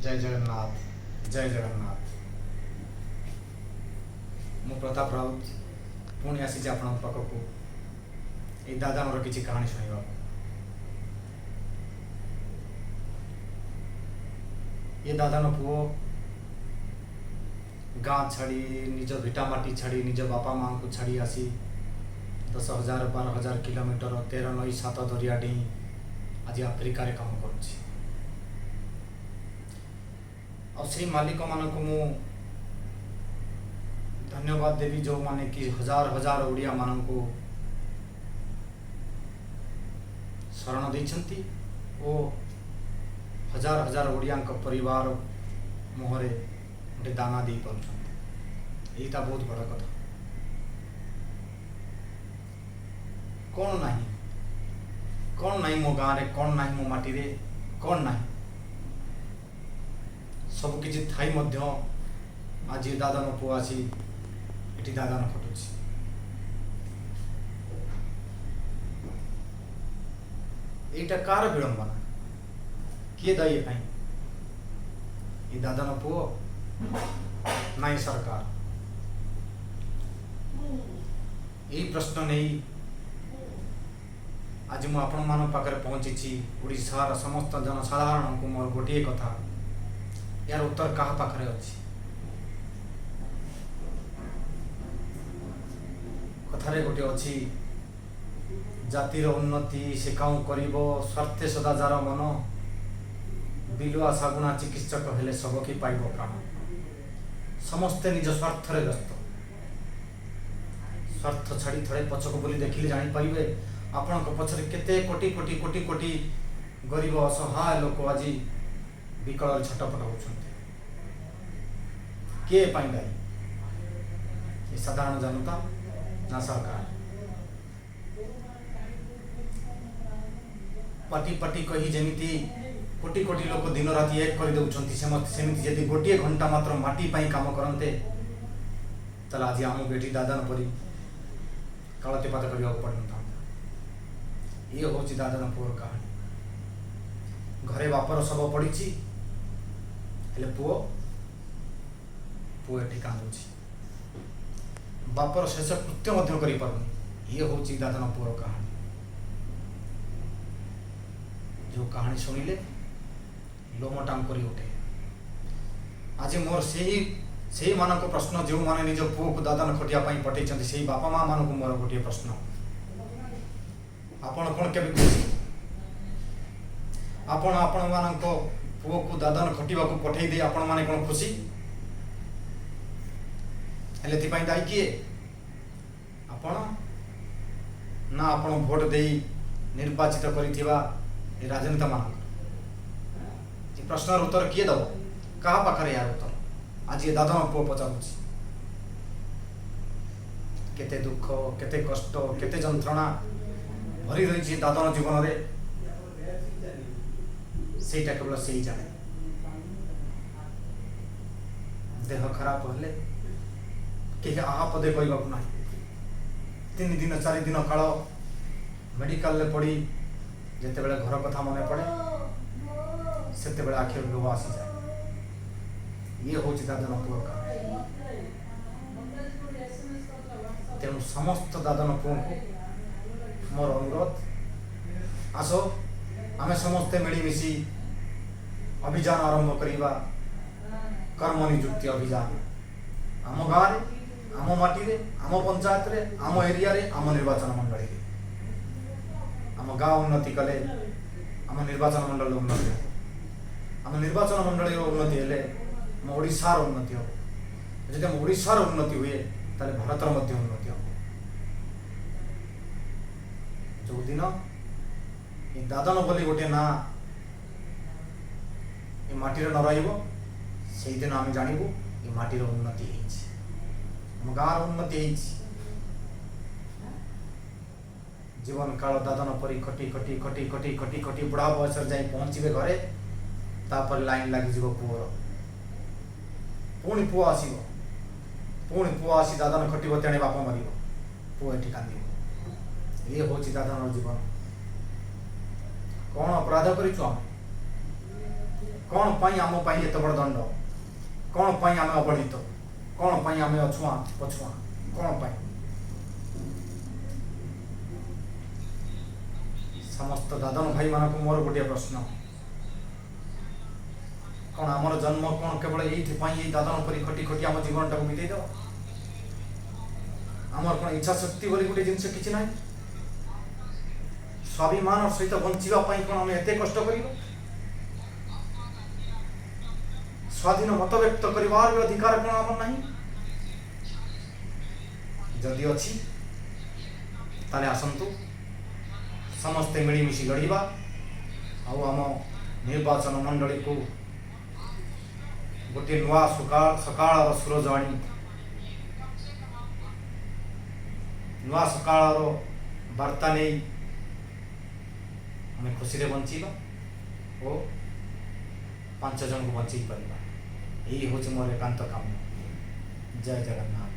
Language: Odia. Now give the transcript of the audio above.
ଜୟ ଜଗନ୍ନାଥ, ଜୟ ଜଗନ୍ନାଥ। ମୁଁ ପ୍ରତାପ ରାଉତ ପୁଣି ଆସିଛି ଆପଣଙ୍କ ପାଖକୁ ଏଇ ଦାଦାଙ୍କର କିଛି କାହାଣୀ ଶୁଣିବାକୁ। ଏ ଦାଦାଙ୍କ ପୁଅ ଗାଁ ଛାଡ଼ି, ନିଜ ଭିଟାମାଟି ଛାଡ଼ି, ନିଜ ବାପା ମାଆଙ୍କୁ ଛାଡ଼ି ଆସି 10,000 12,000 କିଲୋମିଟର, 13 ନଈ 7 ଦରିଆ ଡେଇଁ ଆଜି ଆଫ୍ରିକାରେ କାମ କରୁଛି। ଆଉ ସେଇ ମାଲିକମାନଙ୍କୁ ମୁଁ ଧନ୍ୟବାଦ ଦେବି, ଯେଉଁମାନେ କି ହଜାର ହଜାର ଓଡ଼ିଆମାନଙ୍କୁ ଶରଣ ଦେଇଛନ୍ତି ଓ ହଜାର ହଜାର ଓଡ଼ିଆଙ୍କ ପରିବାର ମୁହଁରେ ଗୋଟେ ଦାନା ଦେଇପାରୁଛନ୍ତି। ଏଇଟା ବହୁତ ବଡ଼ କଥା। କ'ଣ ନାହିଁ, କ'ଣ ନାହିଁ ମୋ ଗାଁରେ? କ'ଣ ନାହିଁ ମୋ ମାଟିରେ? କ'ଣ ନାହିଁ? ସବୁକିଛି ଥାଇ ମଧ୍ୟ ଆଜି ଦାଦନ ପୁଅ ଆସି ଏଠି ଦାଦନ ଖଟୁଛି। ଏଇଟା କାହାର ବିଡ଼ମ୍ବନା? କିଏ ଦାୟୀ ପାଇଁ? ଏ ଦାଦନ ପୁଅ ନାଇଁ ସରକାର? ଏଇ ପ୍ରଶ୍ନ ନେଇ ଆଜି ମୁଁ ଆପଣମାନଙ୍କ ପାଖରେ ପହଞ୍ଚିଛି। ଓଡ଼ିଶାର ସମସ୍ତ ଜନସାଧାରଣଙ୍କୁ ମୋର ଗୋଟିଏ କଥା, ଏହାର ଉତ୍ତର କାହା ପାଖରେ ଅଛି? କଥାରେ ଗୋଟେ ଅଛି, ଜାତିର ଉନ୍ନତି ସେ କାଉଁ କରିବ, ସ୍ୱାର୍ଥେ ସଦା ଯାର ମନ, ବିଲୁଆ ଶାଗୁଣା ଚିକିତ୍ସକ ହେଲେ ସବକି ପାଇବ ପ୍ରାଣ। ସମସ୍ତେ ନିଜ ସ୍ୱାର୍ଥରେ ବ୍ୟସ୍ତ। ସ୍ୱାର୍ଥ ଛାଡ଼ି ଥରେ ପଛକୁ ବୋଲି ଦେଖିଲେ ଜାଣିପାରିବେ, ଆପଣଙ୍କ ପଛରେ କେତେ କୋଟି କୋଟି କୋଟି କୋଟି ଗରିବ ଅସହାୟ ଲୋକ ଆଜି ବିକଳରେ ଛଟପଟ ହେଉଛନ୍ତି। କିଏ ପାଇଁ ଦାୟୀ? ଏ ସାଧାରଣ ଜନତା ନା ସରକାର? ପାଟି ପାଟି କହି ଯେମିତି କୋଟି କୋଟି ଲୋକ ଦିନ ରାତି ଏକ କରିଦେଉଛନ୍ତି, ସେମିତି ଯଦି ଗୋଟିଏ ଘଣ୍ଟା ମାତ୍ର ମାଟି ପାଇଁ କାମ କରନ୍ତେ, ତାହେଲେ ଆଜି ଆମକୁ ଏଠି ଦାଦନ ପରି କାଳାତିପାତ କରିବାକୁ ପଡ଼ିନଥାନ୍ତା। ଇଏ ହେଉଛି ଦାଦନ ପୁଅର କାହାଣୀ। ଘରେ ବାପର ଶବ ପଡ଼ିଛି, ହେଲେ ପୁଅ ଏଠି କାନ୍ଦୁଛି। ବାପର ଶେଷ କୃତ୍ୟ ମଧ୍ୟ କରିପାରୁନି। ଇଏ ହେଉଛି ଦାଦନ ପୁଅର କାହାଣୀ, ଯେଉଁ କାହାଣୀ ଶୁଣିଲେ ଲୋମ ଟାଙ୍କୁରି ଉଠେ। ଆଜି ମୋର ସେଇମାନଙ୍କ ପ୍ରଶ୍ନ, ଯେଉଁମାନେ ନିଜ ପୁଅକୁ ଦାଦନ ଖଟିବା ପାଇଁ ପଠେଇଛନ୍ତି, ସେଇ ବାପା ମା ମାନଙ୍କୁ ମୋର ଗୋଟିଏ ପ୍ରଶ୍ନ। ଆପଣ କ'ଣ କେବେ ଖୁସି? ଆପଣ ଆପଣମାନଙ୍କ ପୁଅକୁ ଦାଦନ ଖଟିବାକୁ ପଠେଇ ଦେଇ ଆପଣମାନେ କ'ଣ ଖୁସି ହେଲେ? ଏଥିପାଇଁ ଦାୟୀ କିଏ? ଆପଣ ନା ଆପଣ ଭୋଟ ଦେଇ ନିର୍ବାଚିତ କରିଥିବା ଏ ରାଜନେତାମାନଙ୍କର? ଏ ପ୍ରଶ୍ନର ଉତ୍ତର କିଏ ଦେବ? କାହା ପାଖରେ ଏହାର ଉତ୍ତର? ଆଜି ଏ ଦାଦନ ପୁଅ ପଚାରୁଛି। କେତେ ଦୁଃଖ, କେତେ କଷ୍ଟ, କେତେ ଯନ୍ତ୍ରଣା ଭରି ରହିଛି ଦାଦନ ଜୀବନରେ, ସେଇଟା କେବଳ ସେଇ ଜାଣେ। ଦେହ ଖରାପ ହେଲେ କେହି ଆହା ପଦେ କହିବାକୁ ନାହିଁ। 3 ଦିନ 4 ଦିନ କାଳ ମେଡ଼ିକାଲରେ ପଡ଼ି ଯେତେବେଳେ ଘର କଥା ମନେ ପଡ଼େ, ସେତେବେଳେ ଆଖିରୁ ଲୁହ ଆସିଯାଏ। ଇଏ ହେଉଛି ଦାଦନ ପୁଅର କାହାଣୀ। ତେଣୁ ସମସ୍ତ ଦାଦନ ପୁଅଙ୍କୁ ମୋର ଅନୁରୋଧ, ଆସ ଆମେ ସମସ୍ତେ ମିଳିମିଶି ଅଭିଯାନ ଆରମ୍ଭ କରିବା, କର୍ମ ନିଯୁକ୍ତି ଅଭିଯାନ। ଆମ ଗାଁରେ, ଆମ ମାଟିରେ, ଆମ ପଞ୍ଚାୟତରେ, ଆମ ଏରିଆରେ, ଆମ ନିର୍ବାଚନ ମଣ୍ଡଳୀରେ। ଆମ ଗାଁ ଉନ୍ନତି କଲେ ଆମ ନିର୍ବାଚନ ମଣ୍ଡଳୀର ଉନ୍ନତି ହେବ। ଆମ ନିର୍ବାଚନ ମଣ୍ଡଳୀର ଉନ୍ନତି ହେଲେ ଆମ ଓଡ଼ିଶାର ଉନ୍ନତି ହେବ। ଯଦି ଆମ ଓଡ଼ିଶାର ଉନ୍ନତି ହୁଏ, ତାହେଲେ ଭାରତର ମଧ୍ୟ ଉନ୍ନତି ହେବ। ଯେଉଁଦିନ ଏ ଦାଦନ ବୋଲି ଗୋଟିଏ ନାଁ ଏ ମାଟିରେ ନ ରହିବ, ସେଇଦିନ ଆମେ ଜାଣିବୁ ଏ ମାଟିର ଉନ୍ନତି ହେଇଛି, ଆମ ଗାଁର ଉନ୍ନତି ହେଇଛି। ଜୀବନ କାଳ ଦାଦନ ପରି ଖଟି ଖଟି ଖଟି ଖଟି ଖଟି ଖଟି ବୁଢ଼ା ବୟସରେ ଯାଇ ପହଞ୍ଚିବେ ଘରେ। ତାପରେ ଲାଇନ୍ ଲାଗିଯିବ ପୁଅର। ପୁଣି ପୁଅ ଆସିବ, ପୁଣି ପୁଅ ଆସି ଦାଦନ ଖଟିବ, ତେଣେ ବାପ ମରିବ, ପୁଅ ଏଠି କାନ୍ଦିବ। ଇଏ ହେଉଛି ଦାଦନର ଜୀବନ। କ'ଣ ଅପରାଧ କରିଛୁ ଆମେ? କ'ଣ ପାଇଁ ଆମ ପାଇଁ ଏତେ ବଡ଼ ଦଣ୍ଡ? କ'ଣ ପାଇଁ ଆମେ ଅବହେଳିତ? କ'ଣ ପାଇଁ ଆମେ ଅଛୁଆଁ ପଛୁଆଁ? କ'ଣ ପାଇଁ? ସମସ୍ତ ଦାଦନ ଭାଇମାନଙ୍କୁ ମୋର ଗୋଟିଏ ପ୍ରଶ୍ନ, କ'ଣ ଆମର ଜନ୍ମ କ'ଣ କେବଳ ଏଇଥିପାଇଁ, ଏଇ ଦାଦନ ପରି ଖଟି ଖଟି ଆମ ଜୀବନଟାକୁ ବିତେଇ ଦେବା? ଆମର କ'ଣ ଇଚ୍ଛା ଶକ୍ତି ବୋଲି ଗୋଟେ ଜିନିଷ କିଛି ନାହିଁ? ସ୍ୱାଭିମାନ ସହିତ ବଞ୍ଚିବା ପାଇଁ କ'ଣ ଆମେ ଏତେ କଷ୍ଟ କରିବା? ସ୍ୱାଧୀନ ମତ ବ୍ୟକ୍ତ କରିବାର ବି ଅଧିକାର କ'ଣ ଆମର ନାହିଁ? ଯଦି ଅଛି, ତାହେଲେ ଆସନ୍ତୁ ସମସ୍ତେ ମିଳିମିଶି ଲଢ଼ିବା ଆଉ ଆମ ନିର୍ବାଚନ ମଣ୍ଡଳୀକୁ ଗୋଟିଏ ନୂଆ ସକାଳର ସୂରଜ ଆଣି, ନୂଆ ସକାଳର ବାର୍ତ୍ତା ନେଇ ଆମେ ଖୁସିରେ ବଞ୍ଚିବା ଓ 5 ଜଣଙ୍କୁ ବଞ୍ଚେଇ ପାରିବା। ଏଇ ହେଉଛି ମୋର ଏକାନ୍ତ କାମ୍ୟ। ଜୟ ଜଗନ୍ନାଥ।